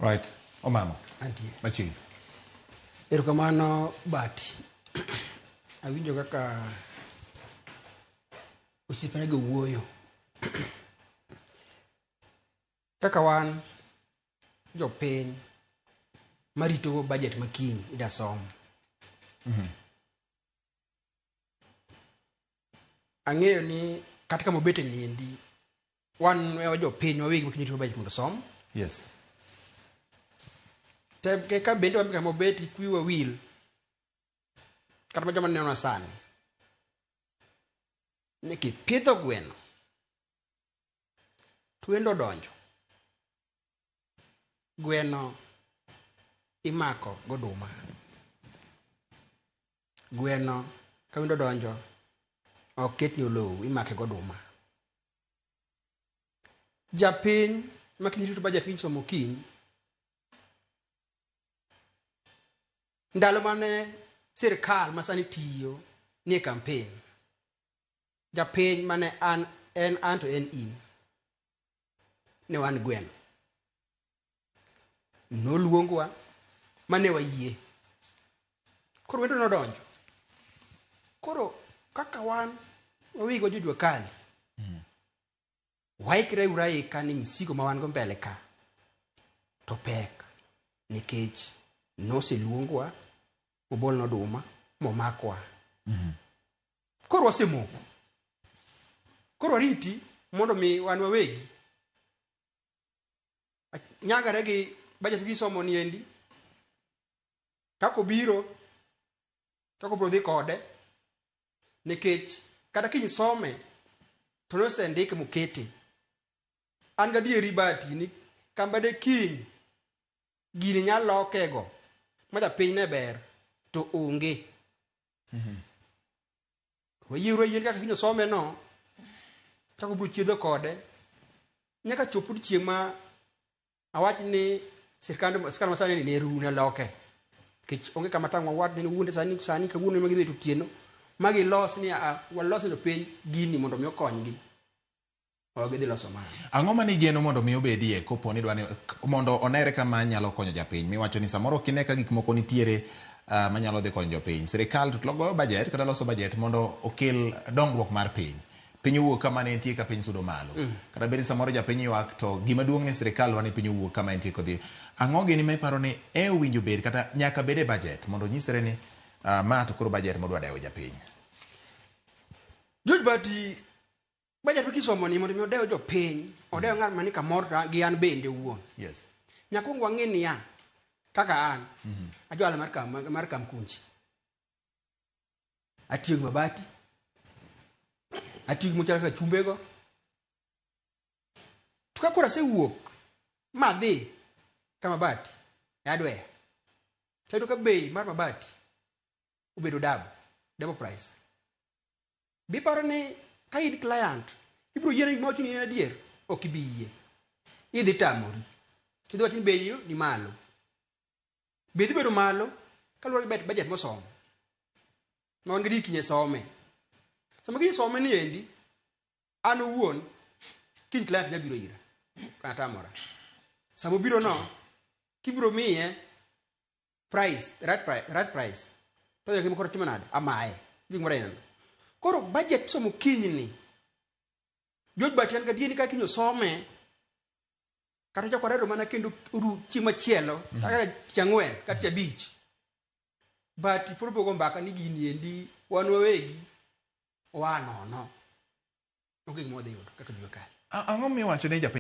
Right. Omamo. Antie. Machiegni. Erokamano Bati. Awinjo kaka osiepena go wuoyo. Kaka wan jopiny marito budget ma kiny ida som. Ang'eyo ni kata kama obete niendi wan e jopiny wawegi ma kiny rito budget mondo som. Yes. Tem ka bende wan kama obet kik wiwa wil kata ma joma nenowa sani ni kipidho gweno to wendo odonjo gweno imako goduma gweno ka wendo odonjo ok ketni olowu imake goduma japiny ma kiny rito budget kiny somo kiny ndalo mane sirkal masani tiyo nie campaign japiny mane an en an to en in ne wan gweno noluongwa mane wayie koro wendo nodonjo koro kaka wan wawegi wa jojua kali waikre uru aika ni msigo ma wan go mbele ka to pek nikech noseluongwa mobolna oduma momakwa koro wasemoko koro wariti mondo mi wan wawegi nyagare gi budget gisomo ni endi kaka obiro kaka obiro dhi kode nikech kata kiny some to nosendike mokete an gadieri bati ni kamba de kiny gini nyalo lokego ma japiny ne ber to onge wayieuru ayien kaka kiny osome no kaka obiro chiedho kode nyaka chop odiochieng' ma awach ni sirkand sirkal masani ni ne ru ne loke nikech onge kama tang' wawach ni wuonde sani sani kawuono ema gidhi otieno ma gilos ni a walos ne jopiny gini mondo mi okonygi ok gidhi loso mano Ang'o mane igeno mondo mi obedie kopo ni idwa ni mondo onere kama nyalo konyo japiny miwacho ni samoro ok ine ka gik moko nitiere manyalo dhi konyo jopiny. Sirikal to goyo budget kata loso budget mondo okel dongruok mar piny. Piny owuok kama ne entie ka piny sudo malo. Kata bed ni samoro japiny ywak to gima duong' ni sirikal dwa ni piny owuok kama entie kodhi. Ang'o gini ma iparo ni e owinjo bed kata nyaka bed e budget mondo onyisre ni ma to koro budget modwa dewo japiny. George Bati budget ma kisomo ni mondo mi odew jopiny odew ng'at mani kamoro to gi an bende owuon Yes. nyaka kuong wang'e niya kaka an ajohala mar kam, mar kamkunji atiyo gi mabati atiyo gi mochalo kaka chumbego to ka koro asewuok madhi ka mabati e hardware tayudo ka bei mar mabati obedo double, double price biparo ni ka in client ibiro yiene gima wacho ni en adier ok ibi yie idhi tamori tidhi wacho ni bei ni malo be dhi bedo malo kaluwore gi bet budget mosomo ma wan gi kinye some sama kiny some ni endi an owuon kiny client nya biro ira kana tamora sama obiro no kibiro miye price right price, right price to dhi koro timo nade amaye gik moro ainano koro budget somo kiny ni George Bati an gadier ni ka kiny osome kata chak warero mana kendo oru chieng' machielo kaka tich ang'wen kata tich abich but pod obogo mbaka ni gini endi wan wawegi oa nono onge gima wadhi yudo kaka jua kali Ang'o miwacho ni japiny